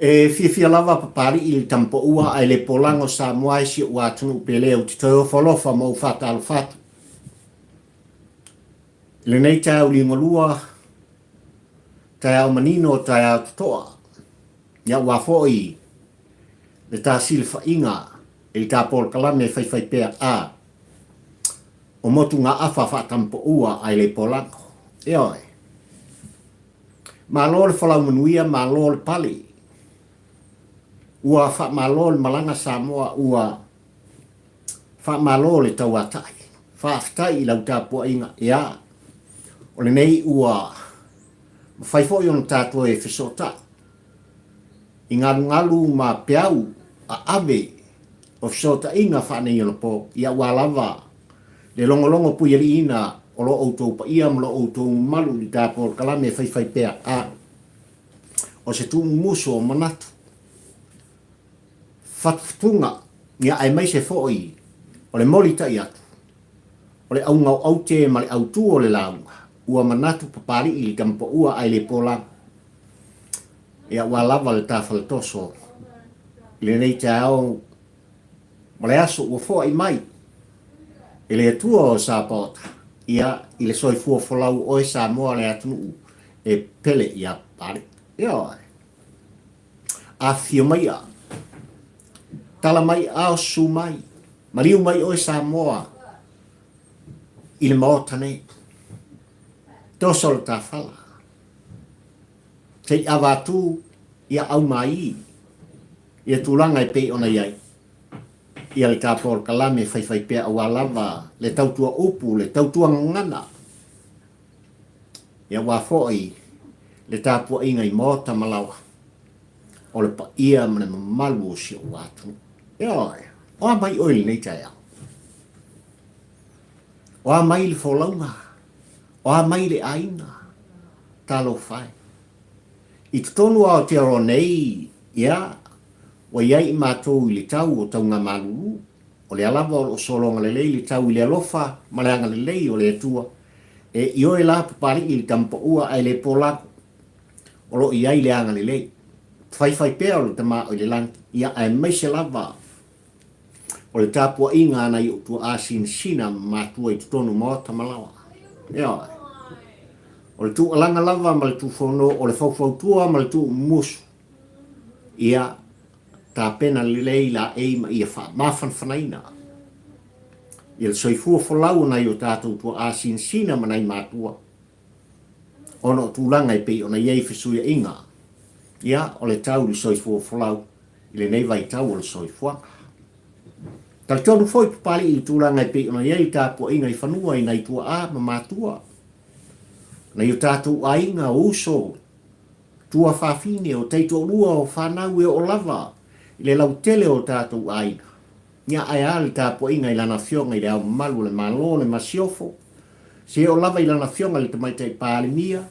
E fiafia lava Papalii i le tamapaua ae le polaga o Samoa e si ou atunuu pele ou te toe ofo alofa ma ou faatalofa atu. I lenei taeao liugalua, taeao manino, taeao totoa, ia aua foi le ta silafaiga i le ta polokalame faifaipea a o motugaafa faatamapaua ae le polago. Ioe. Malo le folau manuia, malo le pale. Ua faamalo le malaga Samoa, ua faamalo le tauatai. Faafetai i lau tapuaiga, ia, o lenei ua mafai foi ona ta toe fesootai i galugalu ma peau aave o fesootaiga faaneionapo, ia aua lava le logologo puialiiina o lo outou paia ma lo outou mamalu i le ta polokalame faifaipea a o se tuumumusu o manatu, fatufatuga, ia aemaise foi o le molitai atu o le auga o aute ma le autu o le lauga, ua manatu Papalii i le tamapaua ae le polaga. Ia ua lava le ta faletoso i lenei taeao ma le aso ua foai mai e le Atua o Sapaota, ia, i le soifua folau o oe Samoa le atunuu e pele ia Papalii. Ioe. Afifio mai a. Tala mai ao susu mai. Maliu mai oe Samoa i le maota nei. Toso le tafala. Se i avatu ia aumaī ia tulaga e pei ona i ai ia le ta polokalame faifaipea aua lava le tautua upu, le tautua gagana, ia aua foi le tapuaiga i maota ma laoa o le paia ma le mamalu o si ou atunuu. Ioe, o a mai oe i lenei taeao? O a mai le folauga? O a mai le aiga? Talofa e. I totonu o Aotearoa nei, ia, ua i ai i matou i le tau o taugamalulu, o lea lava o lo o sologa lelei le tau i le alofa ma le agalelei o le Atua, e ioe la Papalii i le tamapaua ae le polago, o lo o i ai le agalelei. Faifai pea o le Tama o i le lagi, ia, aemaise lava o le tapuaiga a nai ou tuaa sinasina ma matua i totonu o maota ma laoa. Ioe. O le tuualaga lava ma le tufono o le faufautua ma le tuumumusu, ia tapena lelei laei ma ia faamafanafanaina ia le soifua folau o nai o tatou tuaa sinasina ma nai matua ona o tulaga e pei ona i ai fesuiaiga, ia, o le tau i le soifua folau i lenei vaitau o le soifuaga. Talitonu foi Papalii i le tulaga e pei ona i ai le tapuaiga i fanua i nai tuaa ma matua, nai o tatou aiga, o uso, tuafafine, o taitoalua, o fanau e oo lava i le lautele o tatou aiga. Ia, ae a le tapuaiga i Lana Afioga i Le Ao Mamalu o le Malo, le Masiofo, se oo lava i Lana Afioga i le Tamaitai Palemia,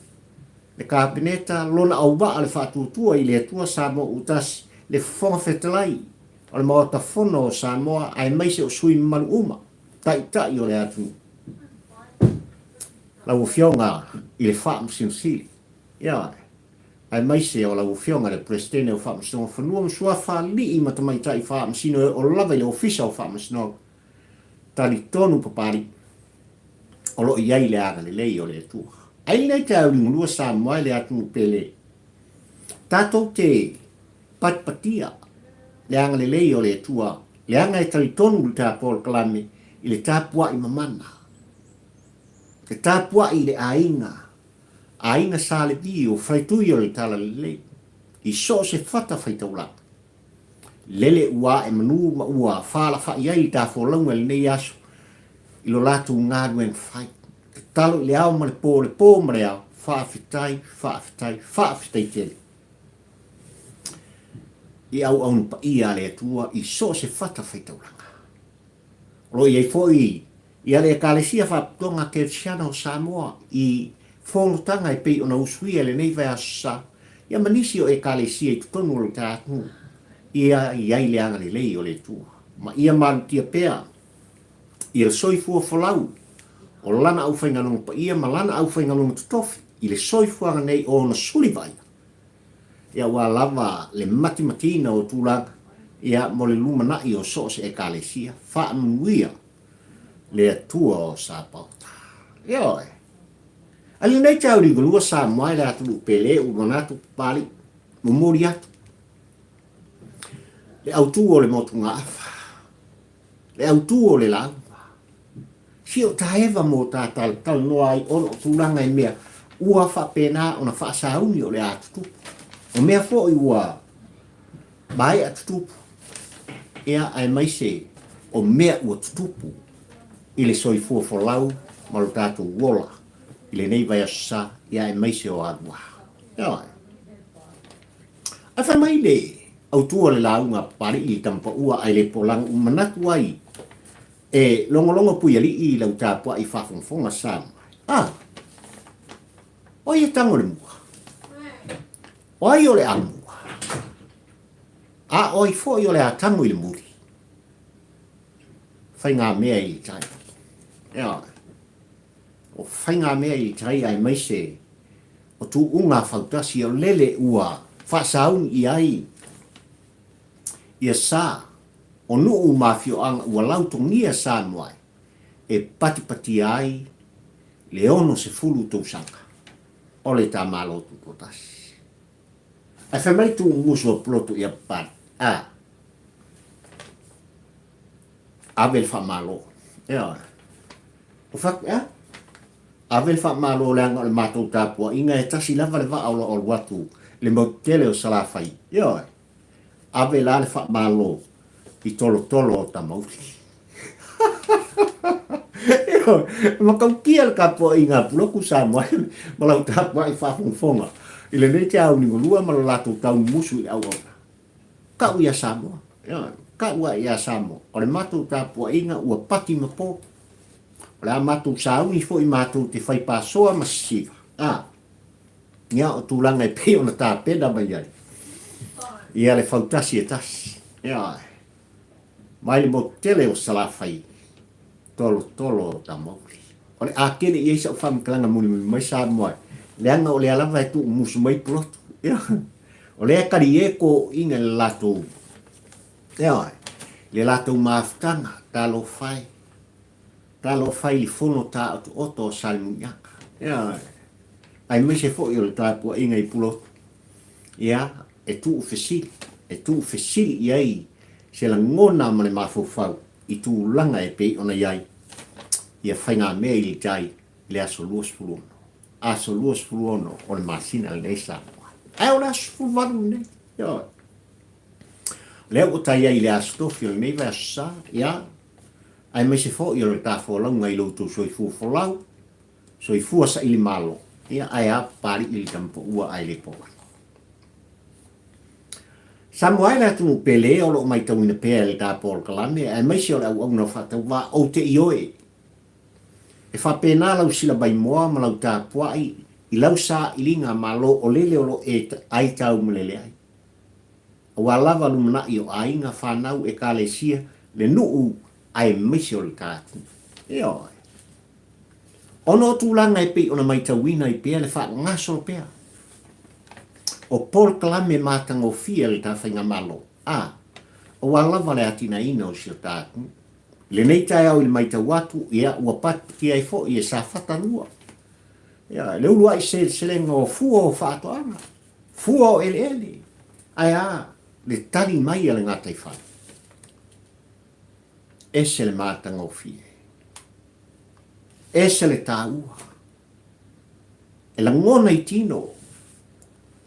le Kapeneta, lona auvaa le faatuatua i le Atua Samoa ua tasi, le Fofoga Fetalai o le Maota Fono o Samoa aemaise o sui mamalu uma, Taitai o le atunuu. Lau Afioga i le Faamasino Sili, ia, aemaise o lau Afioga i le Peresetene o Faamasinoga Fanua ma Suafa, Alii ma Tamaitai Faamasino e oo lava i le Ofisa o Faamasinoga, talitonu Papalii, o lo o i ai le agalelei o le Atua. Ai lenei taeao liugalua Samoa e le atunuu pele, tatou te patipatia le agalelei o le Atua, leaga e talitonu le ta polokalame i le tapuai mamana, le tapuai i le aiga, aiga Sa Levi o Faletui o le Talalelei, i so o se fata faitaulaga. Lele ua ae manu ma ua faalafai ai le ta folauga i lenei aso i lo latou galuega fai. Tatalo i le ao ma le po, le po ma le ao, faafetai, faafetai, faafetai tele i auauna paia a le Atua i so o se fata faitaulaga. O lo o i ai foi ia le Ekalesia Faapitoga Kerisiano o Samoa i fonotaga e pei ona usuia i lenei vaiaso sa, ia ma nisi o Ekalesia i totonu o le ta atunuu, ia i ai le agalelei o le Atua, ma ia malutia pea ia le soifua folau o Lana aufaigaluega paia ma Lana aufaigaluega totofi i le soifuaga nei o ona suli vaaia. Ia aua lava le matimatiina o tulaga, ia, mo le lumanai o so o se Ekalesia. Faamanuia le Atua o Sapaota. Ioe. A lenei taeao liugalua Samoa e le atunuu pele ua manatu Papalii, momoli atu le autu o le motugaafa, le autu o le lauga. Si o taeva mo ta talatalanoa ai ona o tulaga i mea ua faapena ona faasauni o le a tutupu. O mea foi ua maea tutupu, ia aemaise o mea ua tutupu i le soifua folau ma lo tatou ola i lenei vaiaso sa, ia aemaise o aluā. Ioe. Ae fai mai le autu o le lauga a Papalii i le tamapaua ae le polaga ua manatu ai e logologo Puialii i lau tapuai faafogafoga Samoa. A! O ai e tago i le mua? O ai o le amua? A o ai foi o le a tago i le muli? Faigamea i le tai. Ioe. O faigamea i le tai aemaise o tuuga fautasi o lele ua faasauni i ai ia sa o nuu ma afioaga ua lautogia Samoa e patipatia ai le 60 tausaga o le ta Malo Tutoatasi. Ae fai mai tuumusu o Pulotu ia Papalii, a, ave le faamalo. Ioe. O fatu, ea? Ave le faamalo leaga o le matou tapuaiga e tasi lava le vaa o lo o alu atu i le motu tele o Salafai. Ioe. Ave la le faamalo i tolotolo o Tamauli. Ioe. E matautia le tapuaiga a Pulotu Samoa ma lau tapuai faafogafoga i lenei taeao ma lo latou taumusu i le auauna. Tau ia Samoa. Ioe. Tau ae ia Samoa. O le matou tapuaiga ua pati ma po. O le a matou sauni foi matou te fai pasoa ma sisiva. A, ia, o tulaga e pei ona tapena mai ai. Ia le fautasi e tasi. Ioe. Mai le motu tele o Salafai, tolotolo o Tamauli. O le a tele i ai sau faamatalaga mulimuli mai Samoa, leaga o lea lava e tuumusu mai Pulotu. Ioe. O lea e talie toʻiga i le latou, ioe, le latou mafutaga, talofa e. Talofa i le fono taotooto o Salemuliaga, ioe, aemaise foi o le tapuaiga i Pulotu, ia, e tuufesili, e tuufesili i ai se lagona ma le mafaufau i tulaga e pei ona i ai ia faigamea i le tai i le aso 26, aso 26 o le masina lenei Samoa. Ae o le aso 18 lenei, ioe. O lea ua tai ai i le aso tofi o lenei vaiaso sa, ia, aemaise foi o le ta folauga i lo outou soifua folau, soifua saili malo, ia ae a Papalii le tamapaua ae le polano. Samoa e le atunuu pele o lo o maitauina pea e le ta polokalame aemaise o le auauna faatauvaa ou te ioe e faapena lau silamaimoa ma lau tapuai i lau sailiga malo o lele o lo e ai taumalele ai. Aua lava lumanai o aiga, fanau, ekalesia, le nuu aemaise o le ta atunuu. Ioe. Ona o tulaga e pei ona maitauina ai pea le faagasolo pea o polokalame matagofie a le ta faigamalo, a, aua lava le atinaeina o si o ta atunuu. I lenei taeao i le maitau atu, ia, ua patipatia ai foi e Safata 2, ia, le uluai seleselega o fua o faatoaga, Fua o eleele, ae a le tali mai a le gataifale? Ese le matagofie. Ese le taua. E lagona i tino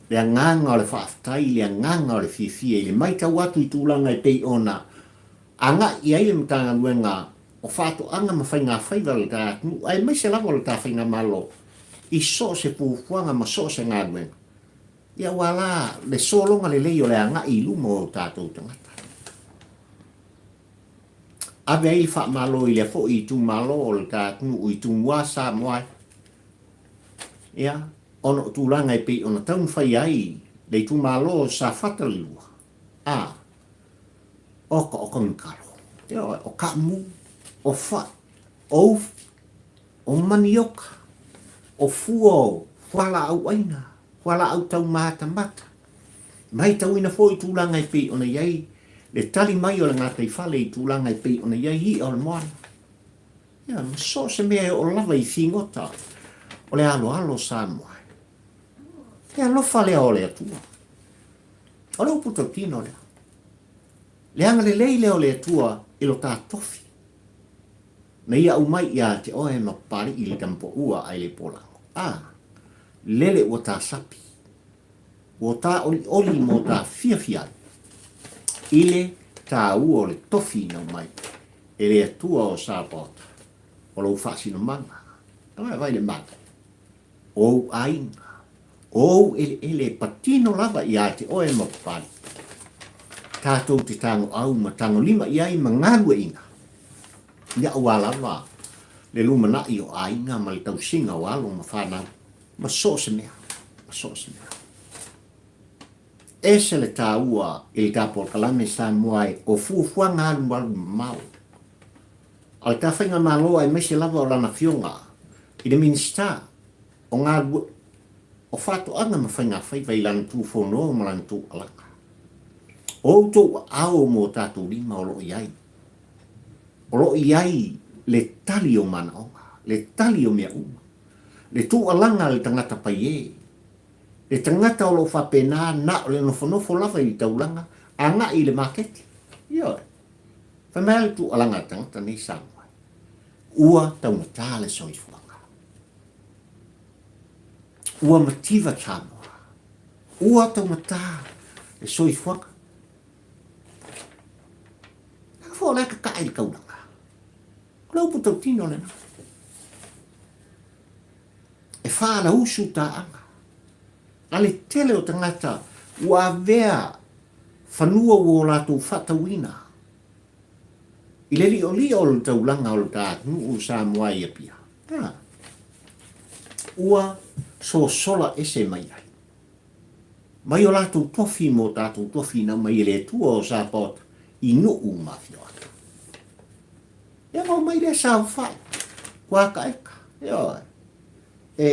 le agaga o le faafetai, le agaga o le fiafia i le matau atu i tulaga e pei ona agai i ai le Matagaluega o Faatoaga ma Faigafaiva o le ta atunuu, aemaise lava o le ta faigamalo i so o se fuafuaga ma so o se galuega, ia aua la le sologa lelei o le agai i luma o tatou tagata. Ave ai le faamalo i lea foi itumalo o le ta atunuu i Tumua, Samoa, ia, ona o tulaga e pei ona taumafai ai le itumalo o Safata 2, a, Oka o kagikalo, ioe, o kaamu, o faʻi, o ufi, o manioka, o fua o fualaau ʻaina, fualaau taumatamata. Maitauina foi tulaga e pei ona i ai le tali mai o le gataifale i tulaga e pei ona i ai i'a o le moana. Ia, ma so o se mea e oo lava i figota o le aloalo o Samoa. Le alofa lea o le Atua. O le upu tautino lea. Le agalelei lea o le Atua i lo ta tofi. Na ia aumai ia te oe ma Papali'i le tamapoua ae le polago. A, lele ua ta sapi. Ua ta olioli mo ta fiafia ai i le taua o le tofi na aumai e le Atua o Sapaota o lou faasinomaga. Vaai, vaai le manaia. O ou aiga, o ou eleele e patino lava ia te oe ma Papali'i. Tatou te tagoau ma tagolima i ai ma galueaiina, ia aua lava le lumanai o aiga ma le tausiga o alo ma fanau, ma so o se mea, ma so o se mea. Ese le taua i le ta polokalame Samoa e o fuafuaga alualu mamao a le ta faigamalo aemaise lava o lana afioga i le Minisita o Galue o Faatoaga ma Faigafaiva i lana tufono ma lana tuualaga. O outou aao mo tatou lima o lo o i ai. O lo o i ai le tali o manaoga, le tali o mea uma, le tuualaga a le tagata paiē, le tagata o lo o faapena na o le nofonofo lava i le taulaga agai i le maketi. Ioe. Fai mai lava le tuualaga a le tagata nei Samoa, ua taugata le soifuaga. Ua mativa Samoa. Ua taugata le soifuaga. Leaga foi o la e kakae i le taulaga. O le upu tautino lena. E faalausu taaga. A le tele o tagata ua avea fanua ua o latou faatauina i le liolio o le taulaga o le ta atunuu o Samoa i Apia, a, ua sosola ese mai ai mai o latou tofi mo tatou tofi na aumai e le Atua o Sapaota i nuu ma afioaga. Ia ma omai lea saofai, kuakaeka, ioe. E,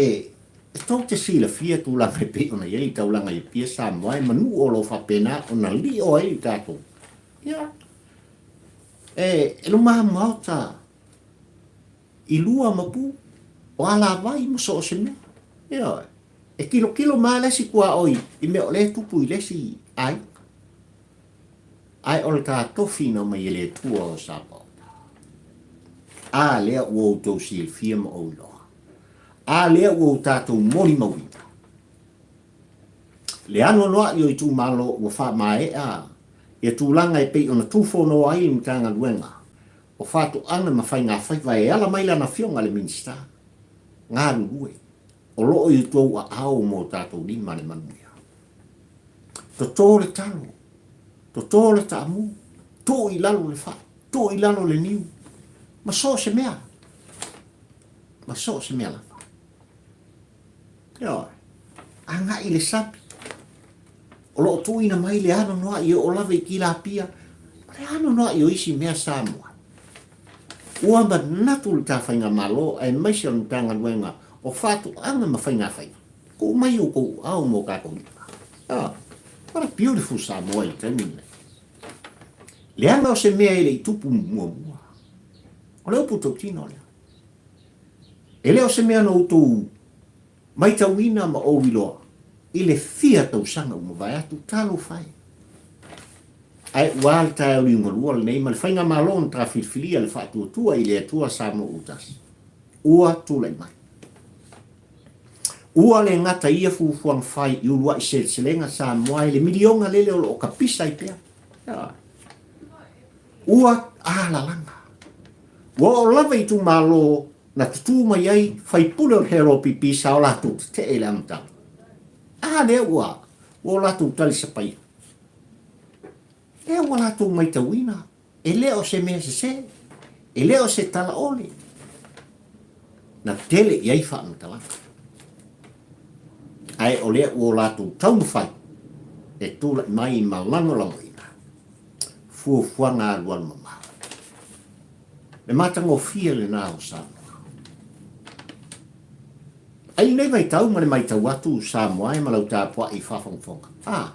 e tou te silafia tulaga e pei ona i ai le taulaga i Apia, Samoa e manu o lo o faapena ona lio ai le tatou. Ia, e, e luma maota i lua ma pu, o alavai ma so o se mea. Ioe, e tilotilo mai le isi tuaoi i mea o lea e tupu i le isi aiga. Ae o le ta tofi na aumai e le Atua o Sapaota. A lea ua outou silafia ma ou iloa. A lea ua o tatou molimauina. Le anoanoai o itumalo ua faamaea ia tulaga e pei ona tufono ai le Matagaluega o Faatoaga ma Faigafaiva e ala mai lana Afioga i le Minisita galulue o lo o i outou aao mo tatou lima le manuia. Toto le talo, toto le taamu, tuu i lalo le fai, tuu i lalo le niu, ma so o se mea, ma so o se mea lava. Ioe, agai i le sapi, o lo o tuuina mai le anoanoai e oo lava i tilapia, ma le anoanoai o isi mea Samoa. Ua manatu le ta faigamalo aemaise o le Matagaluega o Faatoaga ma Faigafaiva, tuu mai outou ao mo tatou i'a. Ah, what a beautiful Samoa i le taimi lenei. Leaga o se mea e le i tupu muamua. O le upu tautino lea. E le o se mea na outou maitauina ma ou iloa i le fia tausaga ua mavae atu, talofa e. Ae ua le taeao liugalua lenei ma le faigamalo na ta filifilia le faatuatua i le Atua Samoa ua tasi, ua tulai mai. Ua le gata ia fuafuaga fai i uluai seleselega Samoa e le miliona lele o lo o kapisa ai pea. Ua alalaga. Ua oo lava i itumalo na tutū mai ai faipule o le HLPP sa o latou tetee i le amataga. A lea ua ua o latou talisapaia. Lea ua latou maitauina e le o se mea sese, e le o se tala ole. Na tele i ai faamatalaga. Ae o lea ua o latou taumafai e tulai mai ma lagolagoina fuafuaga alualu mamao. Le matagofie lena o Samoa. Ai lenei vaitau ma le maitau atu Samoa e ma lau tapuai faafogafoga. A!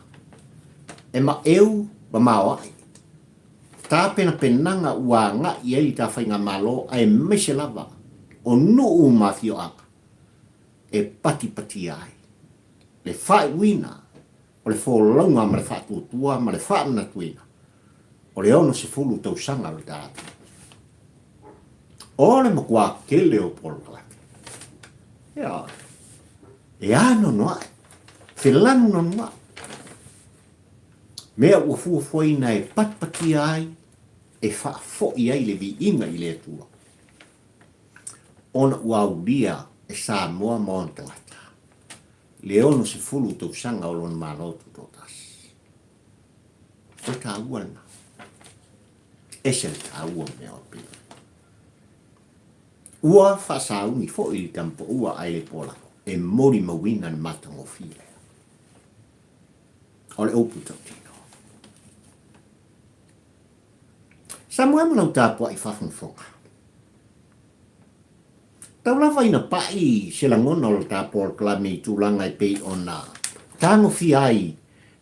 E maʻeu ma maoaʻe tapenapenaga ua agai ai le ta faigamalo aemaise lava o nuu ma afioaga e patipatia ai le faaiuina o le folauga ma le faatuatua ma le faamanatuina o le 60 tausaga o le ta atunuu. O le matua tele o polokalame. Ioe. E anoanoaʻe, felanunanuaʻe. Mea ua fuafuaina e patipatia ai, e faafoi ai le viiga i le Atua, ona ua aulia e Samoa ma ona tagata le 60 tausaga o lona Malo Tutoatasi. O le taua lena. Ese le taua o mea o pele. Ua faasauni foi le tamapaua a le polalo e molimauina le matagofie lea. O le upu tautino. Samoa ma lau tapuai faafogafoga. Tau lava ina pai se lagona o le ta polokalame i tulaga e pei ona tagofia ai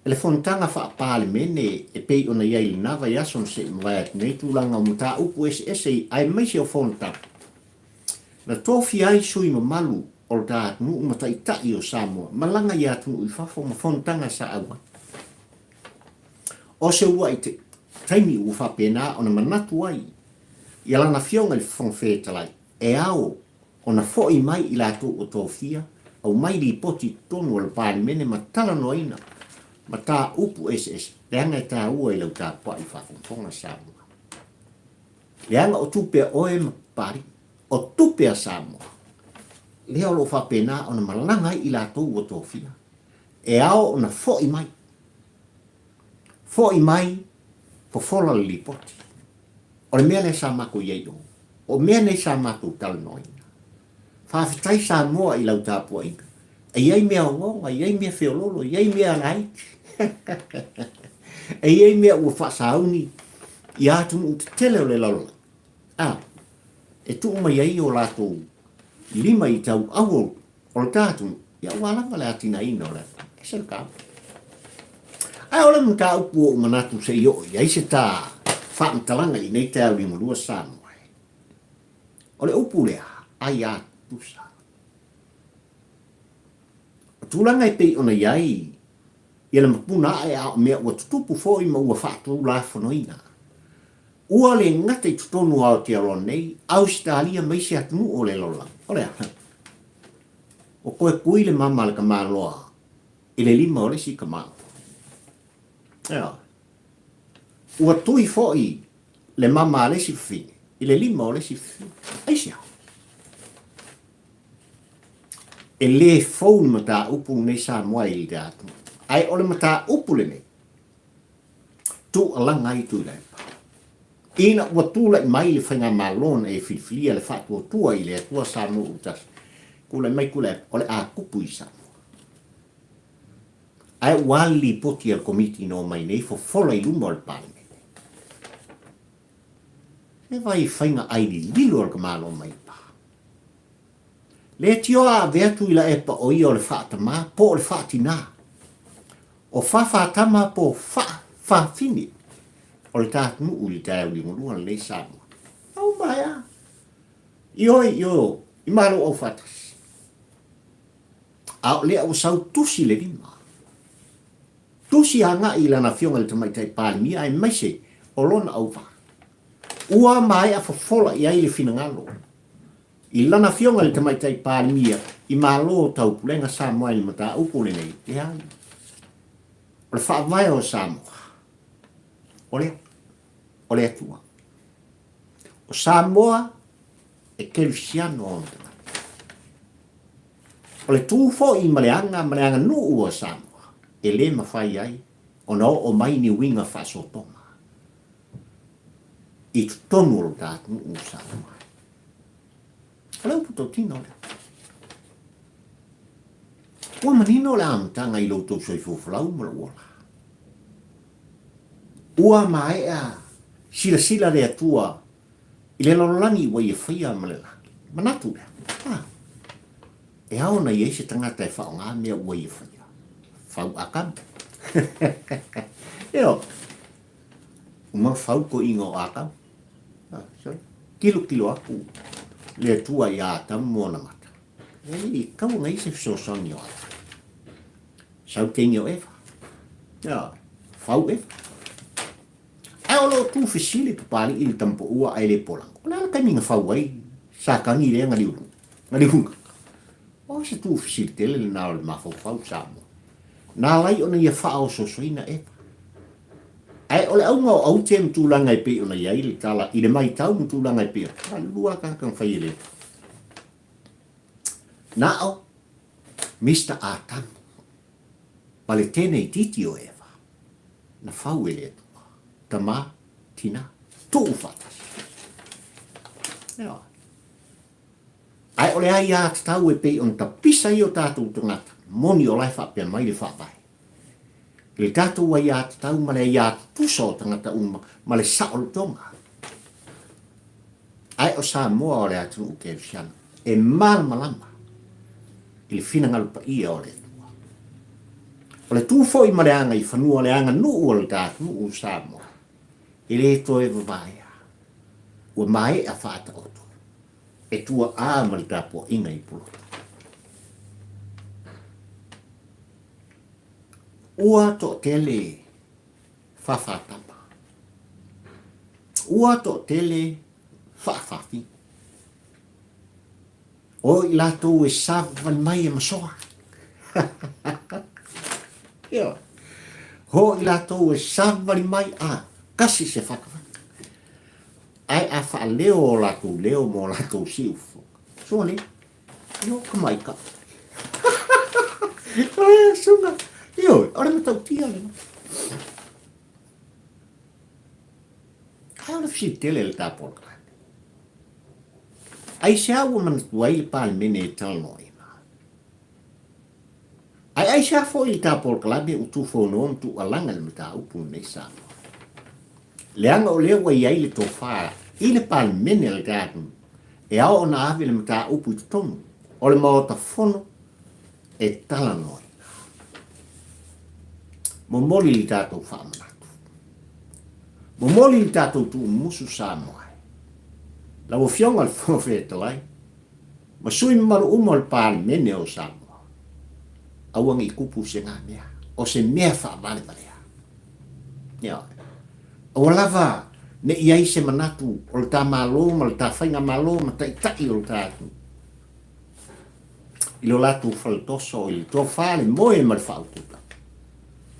e le fonotaga faa-Palemene e pei ona i ai i lena vaiaso na se i mavae atu nei tulaga o mataupu eseese aemaise o fonotaga na tofia ai sui mamalu o le ta atunuu ma taitai o Samoa malaga i atunuu i fafo ma fonotaga sa auai. O se uluai taimi ua faapena ona manatu ai ia lana Afioga i le Fofoga Fetalai e ao ona foi mai i latou ua tofia, aumai lipoti i totonu o le Palemene ma talanoaina mataupu eseese, leaga e taua i lau tapuai faafogafoga Samoa. Leaga o tupe a oe ma Papalii, o tupe a Samoa, lea o lo o faapena ona malaga ai i latou ua tofia, e ao ona foi mai, foi mai, fofola le lipoti. O le mea lea sa matou i ai i o. O mea nei sa matou talanoaina. Faafetai Samoa i lau tapuaiga. E i ai mea ogaoga, e i ai mea feololo, e i ai mea laiti. E i ai mea ua faasauni i atunuu tetele o le lalolagi. A, e tuu mai ai o latou lima i tauau o le ta atunuu, ia aua lava le atinaeina o le atunuu. E ese le taua. Ae o le mataupu ua ou manatu se i oo i ai se ta faamatalaga i nei taeao liugalua Samoa e. O le upu lea, aia tutusa. O tulaga e pei ona i ai ia le mapuna ae a o mea ua tutupu foi ma ua faatulafonoina. Ua le gata i totonu o Aotearoa nei, Ausetalia ma isi atunuu o le lalolagi. O le a? Ua toe tui le mama a le tamaloa i le lima o le isi tamaloa. Ioe. Ua tui foi le mama a le isi fafine i le lima o le isi fafine. Aisea? E le fou le mataupu lenei Samoa i le atunuu. Ae o le mataupu lenei, tuualaga ai Tuilaepa. Ina ua tulai mai le faigamalo na e filifilia le faatuatua i le Atua Samoa ua tasi, tulai mai Tuilaepa, o le a tupu i Samoa. Ae ua le lipoti a le Komiti na omai nei fofola i luma o le Palemene. E vai faiga ai lililo a le tamaloa Maipa. Leitioa ave atu i Laepa o ia o le faatamā po o le faatinā. O Fafātama po o Faafafine o le ta atunuu i le taeao liugalua lenei Samoa. Au maea. Ioe, ioe, i Malo Aufaatasi. A o lea ua sau tusi le lima. Tusi agai i lana afioga i le Tamaitai Palemia aemaise o lona auvaa. Ua maea fofola i ai le finagalo i lana afioga i le Tamaitai Palemia i Malo Taupulega Samoa i le mataupu lenei, leai. O le faavae o Samoa, o lea, o le Atua. O Samoa e kerisiano ona tagata. O le tu foi ma le aga ma le aganuu o Samoa, e le mafai ai ona oo mai ni uiga faasotoga i totonu o lo ta atunuu o Samoa. O le upu tautino lea. Ua manino le amataga i lo outou soifua folau ma lou ola. Ua maea silasila le Atua i le lalolagi ua ia faia ma le lagi. Manatu lea, a, e ao ona i ai se tagata e faaaoga mea ua ia faia. Fau Akamu. Ioe. Uma fau toeaiina o Atamu. Tilotilo atu le Atua ia Atamu ma ona mata. E le i tatau ona i ai se fesoasoani o Atamu. Sau teine o Eva. Ioe. Fau Eva. Ae o lo o tuufesili Papalii i le tamapaua ae le polago. O le a le taimi na fau ai Satani lea na liuga? O se tuufesili tele lena o le mafaufau Samoa. Na ala ai ona ia faaosoosoina Eva. Ae o le auga o aute ma tulaga e pei ona i ai le tala i le maitau ma tulaga e pei ona, na lua tagata na fai e le Atua. Na o Mister Atamu ma le teine itiiti o Eva na fau e le Atua, tama, tina, tuu faatasi. Ioe. Ae o le aiatatau e pei ona tapisa ai o tatou tagata, moni o la e faapea mai le Faavae. I le tatou aiatatau ma le aiatutusa o tagata uma ma le saolotoga. Ae o Samoa o le atunuu kerisiano e malamalama i le finagalo paia o le Atua. O le tu foi ma le agaifanua, le aganuu o le ta atunuu o Samoa, e le toe vavaea. Ua maea faataoto e tuaa ma le tapuaiga i Pulotu. Ua toatele fāfātama. Ua toatele faafafine. O i latou e savavali mai e masoa. Ioe. O i latou e savavali mai a kasi se whakawhaka. Ae a whaaleo o latou leo mo latou siufofoga. Sua le, io ka maika. Ioe, sunga. Ioe, o le matautia lena. Ae o le fesili tele le ta polokalame. Aisea ua manatu ai le Palemene e talanoaina? Ae aisea foi le ta polokalame ua tuufonoa ma tuualaga i le mataupu lenei Samoa? Leaga o lea ua i ai le tofa i le Palemene a le ta atunuu e ao ona ave le mataupu i totonu o le Maota Fono e talanoaina. Momoli le tatou faamanatu. Momoli le tatou tuumusu Samoa e. Lau Afioga i le Fofoga Fetalai ma sui mamalu uma o le Palemene o Samoa, aua ne i tupu se na mea, o se mea faavalevalea. Ioe. Aua lava ne i ai se manatu o le ta Malo ma le ta Faigamalo ma Taitai o le ta atunuu i lo latou faletoso i le tofa, le moe ma le faautautaga,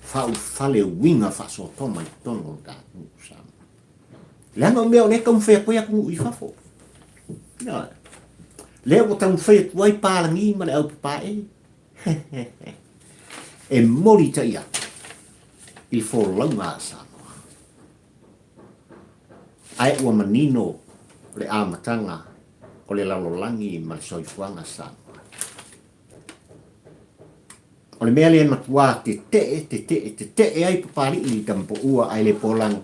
faaulufale uiga faasoatoma i totonu o le ta atunuu o Samoa. Leaga o mea o lea e taumafai atu ai atunuu i fafo. Ioe. Lea ua taumafai atu ai palagi ma le aupapae. E molitai atu i le folauga a Samoa. Ae ua manino le amataga o le lalolagi ma le soifuaga Samoa. O le mea lea e matuā teteʻe, teteʻe, teteʻe ai Papaliʻi i Tamapoua ae le Polago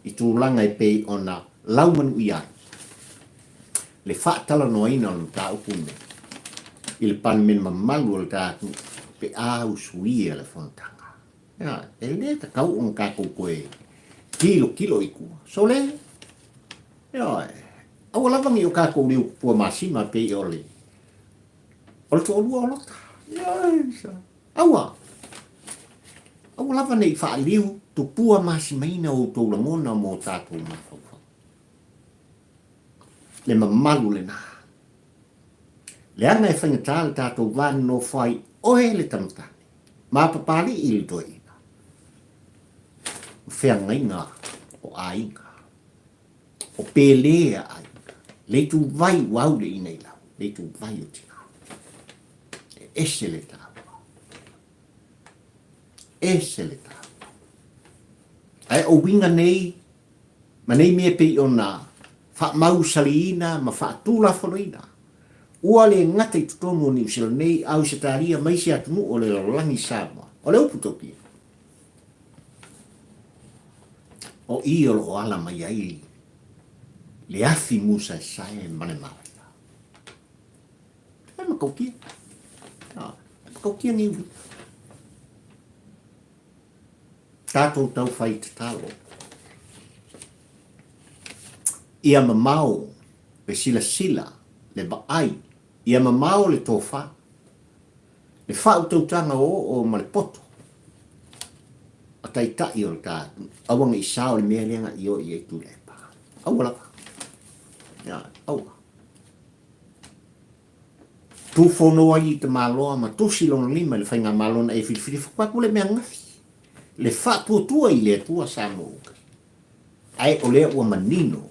i tulaga e pei ona laumanuia ai le faatalanoaina o le mataupu lenei i le Palemene mamalu o le ta atunuu pe a usuia le fonotaga. E le tatau ona tatou toe tilotilo i tua. Sole! Ioe. Aua lava ne i o tatou liu pua masima pei o le o le toalua o Lota. Ioe. Aua. Aua lava ne i faaliu tupua masimaina o outou lagona mo tatou mafaufau. Le mamalu lena. Leaga e faigata le tatou va nonofo ai oe le tamatane, ma Papali'i le toeaina, ma feagaiga o aiga, o pele a aiga, le ituvai ua auleina i lau, le ituvai o tina. E ese le taua. Ese le taua. Ae o uiga nei ma nei mea e pei ona faamausaliina ma faatulafonoina, ua le gata i totonu o Niu Sila nei, Ausetalia ma isi atunuu o le lalolagi Samoa. O le upu tautia, o i o lo o ala mai ai le afi musaesae ma le malaia. E matautia. E matautia nei uiga. Tatou taufai tatalo. Ia mamao le silasila, le vaai, ia mamao le tofa, le faautautaga oooo ma le poto a taitai o le ta atunuu. Aua ne i sao le mea lea na ioe i ai Tuilaepa. Aua lava. Ia, aua. Tufono ai i tamaloa ma tusi lona lima i le faigamalo na e filifili faatoa atu le mea ananafi. Le faatuatua i le Atua Samoa ua tasi. Ae o lea ua manino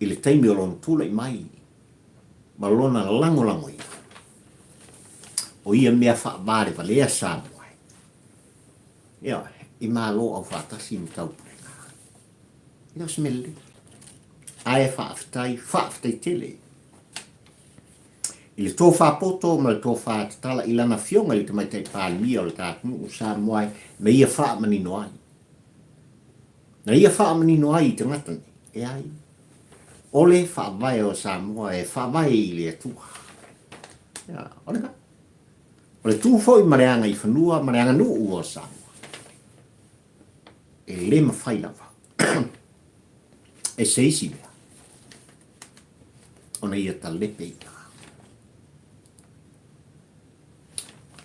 i le taimi o lona tulai mai ma lona lagolagoina o ia mea faavalevalea Samoa e, ioe, i Malo Aufaatasi ma Taupulega. E le o se mea lelei. Ae faafetai, faafetai tele i le tofa poto ma le tofa tatala i lana afioga i le Tamaitai Palemia o le ta atunuu o Samoa e, na ia faamanino ai. Na ia faamanino ai i tagata nei, e ai, o le faavae o Samoa e faavae i le Atua. Ia, o lena. O le tu foi ma le agaifanua ma le aganuu o Samoa, e le mafai lava e se isi mea ona ia talepe ina.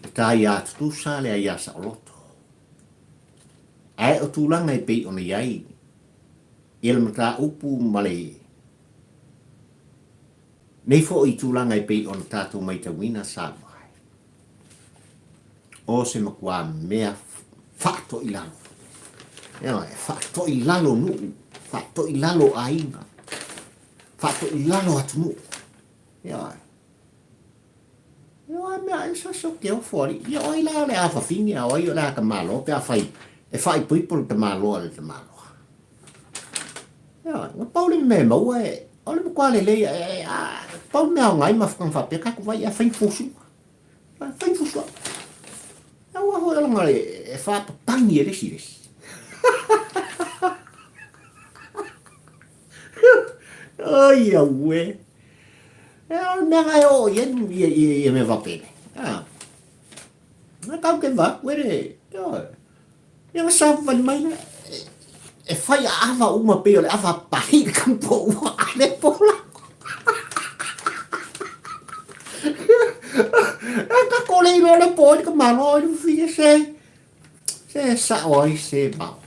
Le ta ia tutusa le aia saoloto. Ae o tulaga e pei ona i ai ia le mataupu ma le nei foi tulaga e pei ona tatou maitauina Samoa ai. O se matua mea faatoilalo. Ioe, faatoilalo nuu, faatoilalo aiga, faatoilalo atunuu. Ioe. Ioe, mea ai sa so ke ofo alii. Ia o ai la o le a fafine, a o ai o le a tamaloa pe afai e faaipoipo le tamaloa i le tamaloa. Ioe, na pau le mea e maua e, o le matua lelei, e, a, pau le mea aoga ai mafutaga faapea, tatou vai e fai ni fuasua. Fai ni fuasua. Aua foi o langa e faapapagi e le isi le isi. Ai auē. E o le mea na e oo i ai ia, ia, ia mea faapena. Ah. Na tau ke va, uere. Ia na savavali mai le e fai a ava uma pei o le ava pahi le kampo ua ale pola. E ka kole i le po i ka malo i le fia se se sao ai se mau.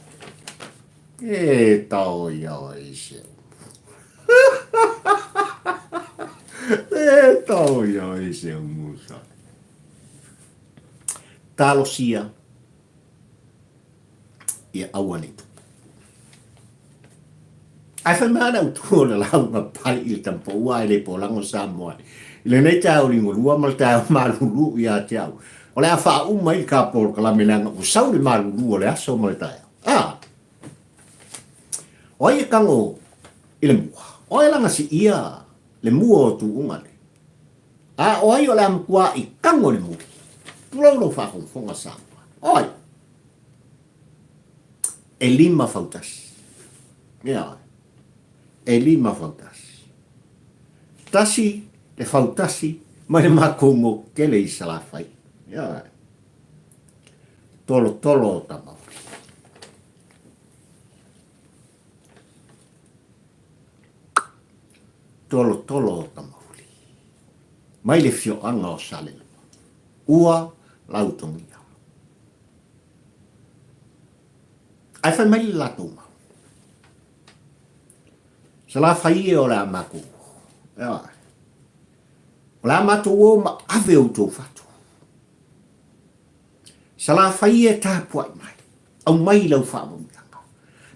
E tau ia ai se. E tau ia ai se musa. Talosia ia aua nei tupu. Ae fai mai le autu o le lauga pali i le tampoua ae le polago Samoa. I lenei taeao ligolua ma le taeao malulu ia te au, o le a faauma ai le ta polokalame leaga ua sau le malulu o le aso ma le taeao. A! O ai e tago i le mua? O ai e laga siia le mua o tuuga nei? A o ai o le a matuaʻi tago i le muli? Tulou lou faafogafoga Samoa. O ai? E lima fautasi. Ioe. E lima fautasi. Tasi le fautasi mai le makou motu tele i Salafai. Ioe. Tolotolo o Tamauli. Tolotolo o Tamauli. Mai le fioaga o Salelua. Ua lautogia. Ae fai mai le latou mau. Salafai e o le a matou o. Ioe. O le a matou o ma ave outou fatu. Salafai e tapuai mai. Aumai lau faamanuiaga.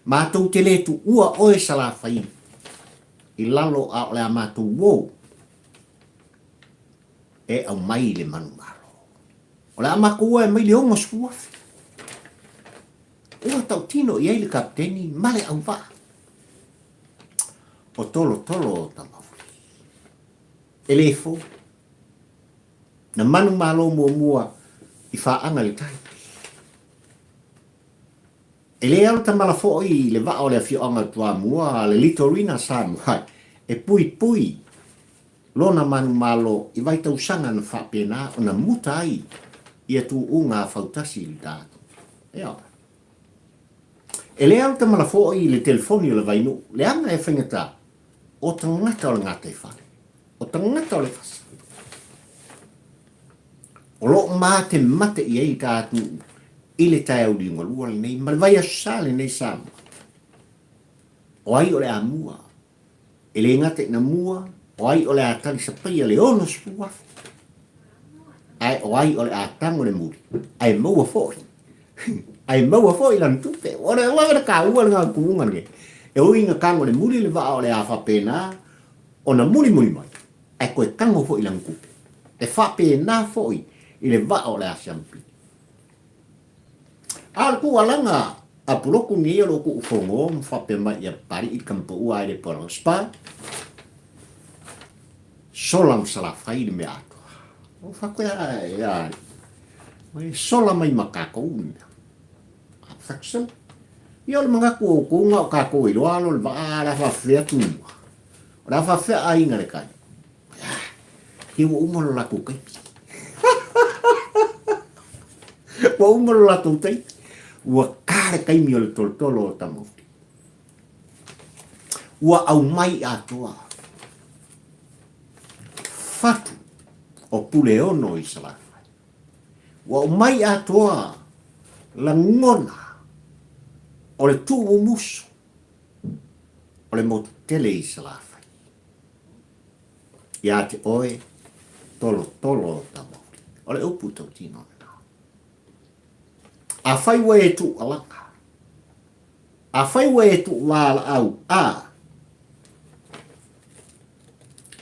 Matou te le tuua oe Salafai i lalo a o le a matou o e aumai le manumalo. O le a matou o e aumai le 60,000. Ua tautino i ai le kapiteni ma le auvaa o Tolotolo o Tamauli. E le fou. Na manumalo muamua i Faaga i le tai. E le alo tamala foi i le vaa o le afioaga o Toamua a le Litorina Samoa e puipui lona manumalo i vaitausaga na faapena ona muta ai ia tuuga a fautasi i le ta atu. Ioe. E le alu tamala foi i le telefoni o le Vainuu, leaga e faigata, o tagata o le gataifale, o tagata o le fasi. O lo o matemate i ai ta atunuu i le taeao liugalua lenei ma le vaiaso sa lenei Samoa. O ai o le a mua? E le gata ina mua, o ai o le a talisapaia le 60,000? Ae o ai o le a tago le muli, ae maua foi, ae maua foi lana tupe. O le ua le taua le gautuuga lenei. E ui ina tago le muli le vaa o le a faapena ona mulimuli mai, ae toe tago foi lana tupe. E faapena foi i le vaa o le a siamupini. A o le tuualaga a Puloku nei o lo o tuufono ma faapea mai ia Papalii le tama paua ai le Polaga Spa, sola ma Salafai le mea atoa. O faapea ia, mai sola mai ma tatou le mea. A faction. Ia o le manatu o outou na o tatou iloa alo le vaa a le a faafefea Tumua. O le a faafefea aiga le tai. Ia ua uma lo latou taimi. Ua uma lo latou taimi. Ua ta le taimi o le tolotolo o Tamauli. Ua aumai atoa fatu o Puleono i Salafai. Ua aumai atoa lagona o le tuumumusu o le motu tele i Salafai. Ia te oe, tolotolo o Tamauli. O le upu tautino lena. Afai ua e tuualaga, afai ua e tuuvalaau, a,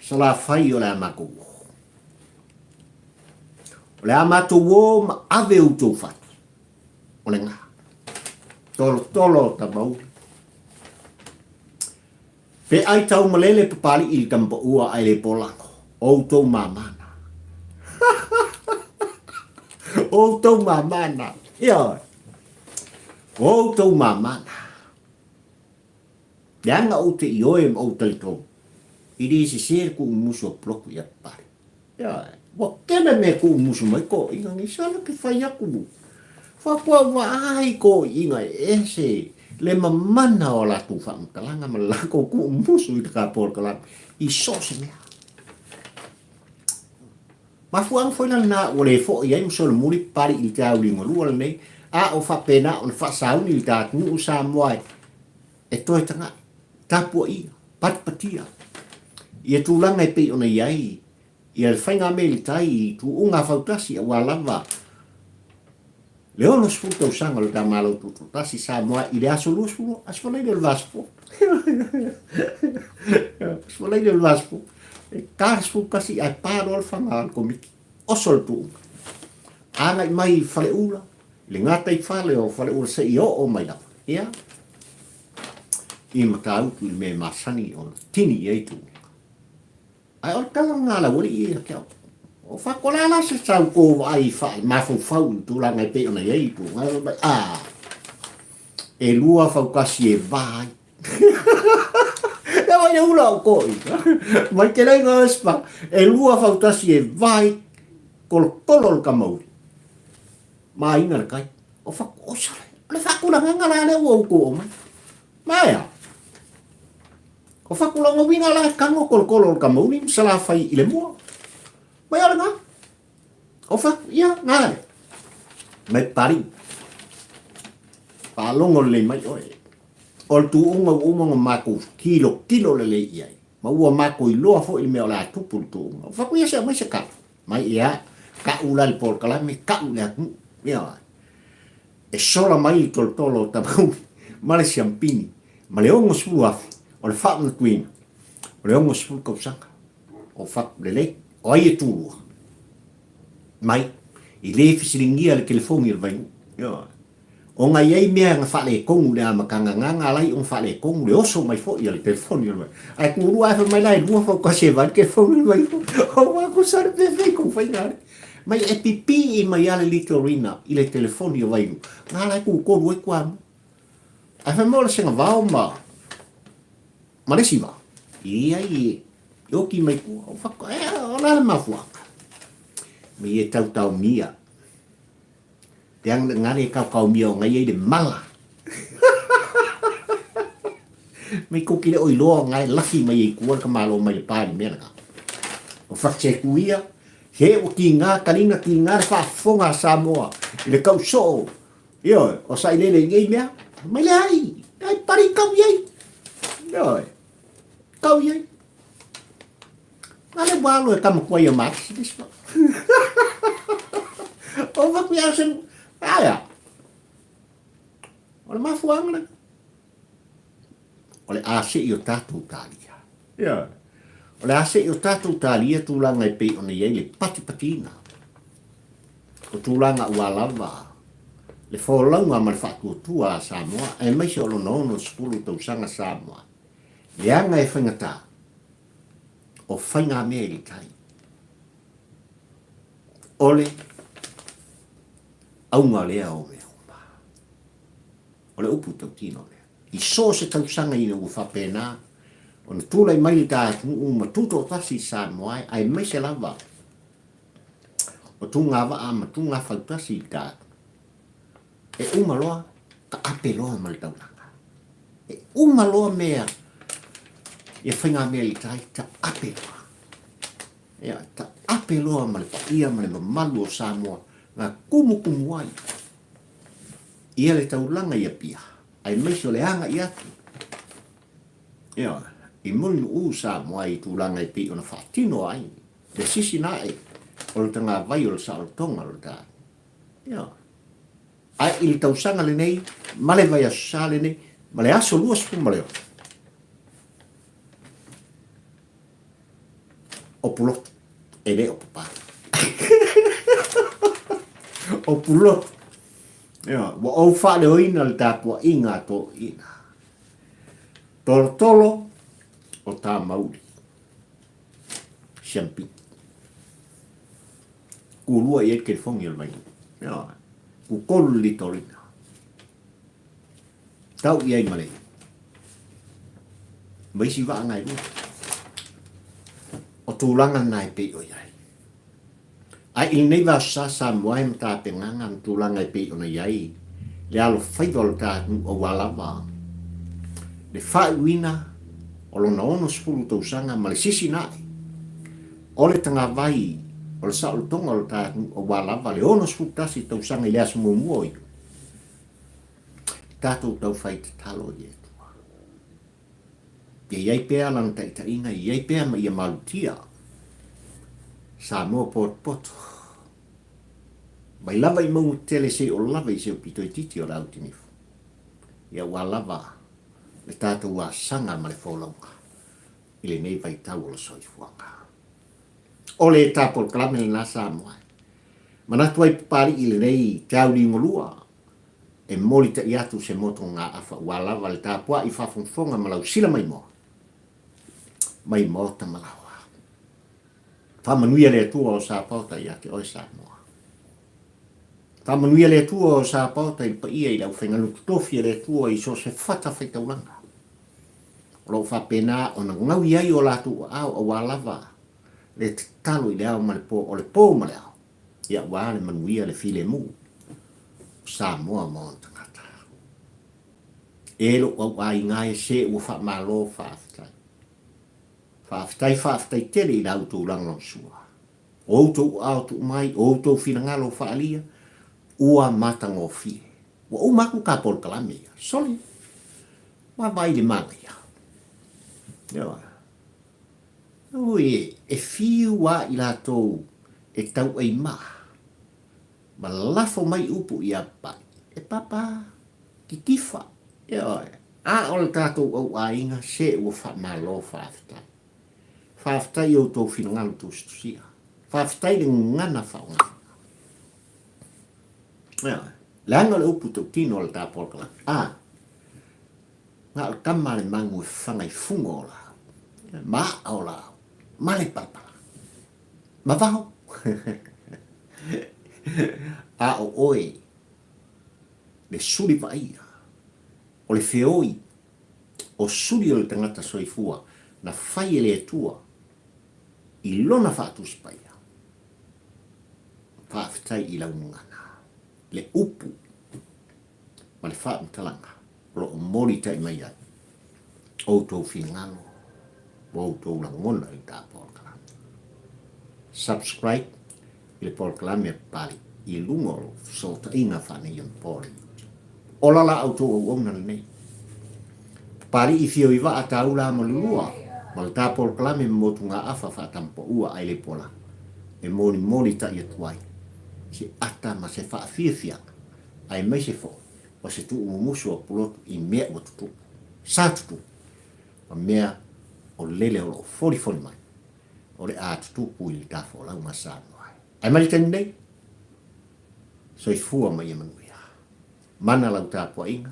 Salafai o le a matou o. O le a matou o ma ave outou fatu. O le gā. Tolotolo o Tamauli. Pe ai taumalele Papali'i i le tama paua ae le polago. O outou māmā na. O outou māmā na. Ioe. O outou māmā na. Leaga ou te ioe ma ou talitonu, i le sese le kuumusu a Puloku ia Papali. Ioe. Ua tele mea kuumusu mai toeaiina nei, sala ke fai atu. Faatoa vaai toeaiina e ese le mamana o latou faamatalaga ma le latou kuumusu i le ta polokalame i so o se mea. Mafuaaga foi la lena ua le foi ai ma solomuli Papali'i i le te auliugalua lenei, a o faapena ona faasauni le ta atunuu Samoa e toe taga'i, tapuaia, patipatia ia tulaga e pei ona i ai ia le faigamea i le tai i tuuga fautasi aua lava le 60 tausaga o le ta Malo Tutoatasi Samoa i le aso 20, aso Faraile o le Vasefo. Aso Faraile o le Vasefo. E ta le 11 ae pa loa le faga a le Komiti. Oso le tuuga. Agai mai i Faleula, i le gataifale o Faleula seia oo mai lava. Ia, i Matautu i le mea e masani ona tini i ai tuuga. Ae o le tala lena a le aualii ia te au. O Fakola la se sau kou vaai mafaufau i le tulaga e pei ona i ai i tuuga, fai mai, a, e lua fautasi e va ai. Ia mai le ula o koi. Mai te lei ngā spa, e lua fautasi e va ai tolotolo le kamauli. Ma aiga le kai. O fa, o sale, o le faatulagaga la lea ua outou aumai. Ma e a? O Fakulauga uiga la e tago tolotolo o le Tamauli ma Salafai i le mua. Mai o le gā. O Faku, ia, gā le. Mai Papalii. Faalogo lelei mai oe. O le tuuga ua uma ona matou tilotilo lelei i ai. Ma ua matou iloa foi le mea o le a tupu i le tuuga. O Faku, ia se aumai se tala. Mai ia, tau la le polokalame, tau le atunuu. Ia, e sola mai le tolotolo o Tamauli ma le siampini ma le 60,000 o le faamanatuina o le 60 tausaga o fatu lelei. O ai e tulua mai i le fesiligia le telefoni o le Vainuu? Ioe. Ona e i ai mea na faaletonu i le amataga na na ala ai ona faaletonu le oso mai foi a le telefoni o le Vainuu. Ae tulua ae fai mai la e lua fautasi e vai le telefoni o le Vainuu. O aku sa le pefei kou faiga ale. Mai e pipii mai a le litorina i le telefoni o Vainuu. Na ala e tutolu ai kuamu. Ae fai mai o le sengavao ma ma le isi vao. I ai e oki mai tua. O whaka, e, o la le mafuaga. Me i e tautaumia. Te anga ngare e kaukaumia o ngai ai le mala. Mai kou te le o iloa nga e lafi mai ai tua le ka malo mai le pa i le mea lena. O faaseku ia, he ua tiga talina tiga le faafofoga a Samoa i le tau soo, ioe, o sailele i nei mea. Mai leai, leai pari kau i ai. Ioe, kau i ai. Na le ua alo e tama kua ia maaki si lesi O vaku ia se, aia. O le mafuaaga lena. O le a seʻi o tatou talia. Ioe. O le a seʻi o tatou talia tulaga e pei ona i ai le patipatiina o tulaga ua lava le folauga ma le faatuatua a Samoa aemaise o lona 60 tausaga Samoa. Leaga e faigata o faigamea i le tai. O le auga lea o mea uma. O le upu tautino lea. I so o se tausaga ina ua faapena ona tulai mai le ta atunuu ma tutoatasi i Samoa aemaise lava o tugavaa ma tugafautasi i le ta atunuu, e uma loa taape loa ma le taulaga. E uma loa mea ia faigamea i tai, taape loa. Ia, taape loa ma le paia ma le mamalu o Samoa na tumutumu ai ia le taulaga i Apia, aemaise o le agai atu ia, i Mulinuu Samoa i tulaga e pei ona faatino ai le sisina ae o le tagavai o le saolotoga o le ta. Ia. Ae i le tausaga lenei, ma le vaiaso sa lenei, ma le aso 26, O Pulotu, e le o Papalii. O Pulotu. Ia, ua ou faaleoina le tapuaiga a toeaiina. Tolotolo o Tamauli. Siampi. Kulua i ai le telefoni o le Vainuu. Ia, kutolu le litolina. Tau i ai ma le ma isi vaaga e lua. O tulaga na e pei o i ai. Ae i lenei vaaso sa Samoa e matapegaga ma tulaga e pei ona i ai le alofaiva o le ta atunuu aua lava le faaiuina o lona 60 tausaga ma le sisina ae o le tagavai o le saolotoga o le ta atunuu aua lava le 61 tausaga i le aso muamua o Iuni. Tatou taufai tatalo i le Atua. Ia i ai pea lana taitaiga, ia i ai pea ma ia malutia Samoa potopoto. Mai lava i mauga tetele seia o lava i se pito itiiti o le autinifu. Ia ua lava le tatou asaga ma le folauga i lenei vaitau o le soifuaga. O le ta polokalame lena Samoa. Manatu ai Papalii i lenei te au ligolua e molitai atu se moto ngā afa ua lava le tapua'i faafogafoga ma lau sila maimoa mai maota ma laoa. Faamanuia le Atua o Sapaota ia te oe Samoa. Faamanuia le Atua o Sapaota i le paia i le aufaigaluega totofi a le Atua i so o se fata faitaulaga. O lo o faapena ona gaui ai o latou aao aua lava le tatalo i le ao ma le po, o le po ma le ao. Ia aua le manuia le filemu o Samoa ma ona tagata. E lou au aiga e se ua faamalo faafetai. Faafetai faafetai tele i la outou lagolagosua. O outou aao tuu mai, o outou finagalo faaalia, ua matagofie. Ua uma atu ta polokalame ia. Sole, vaavaai i le manaia. Ioe. Ui, e fiu a i latou e tauʻai maa, ma lafo mai upu ia Pai, e Papa, titifa, ioe, a o le tatou au aiga se ua faamalo faafetai. Faafetai i outou finagalo tusitusia. Faafetai le gagana faaaogaina. Ioe, leaga o le upu tautino o le ta polokalame. A, Na o le tama a le magu e faga i fuga o laau, ma aa o laau, ma le palapala, ma vao. A o oe le suli vaaia, o le feoi, o suli o le tagata soifua na fai e le Atua i lona faatusi paia. Faafetai i lau gagana, le upu ma le faamatalaga o lo o molitai mai ai. Outou finagalo ma outou lagona i le ta polokalame. Subscribe i le polokalame a Papalii i luga o fesootaiga faaneionapo le YouTube. Ola la outou auauna lenei. Papalii fio i vaa taula ma lulua ma le ta polokalame ma motugaafa faatampaua ai le pola e molimoli ta'i atu ai se ata ma se faafiafiaga aemaise foi o se tuumumusu o pulotu i mea ua tutupu, sa tutupu, ma mea o lele o lo o folifoli mai o le a tutupu i le tafolauga Samoa ai. Ae mai le taimi nei, soifua ma ia manuia. Mana lau tapuaiga,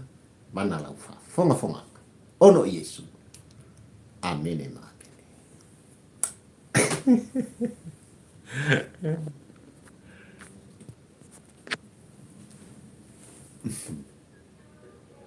mana lau faafogafogaga. Ono i Iesu. Amene ma amene.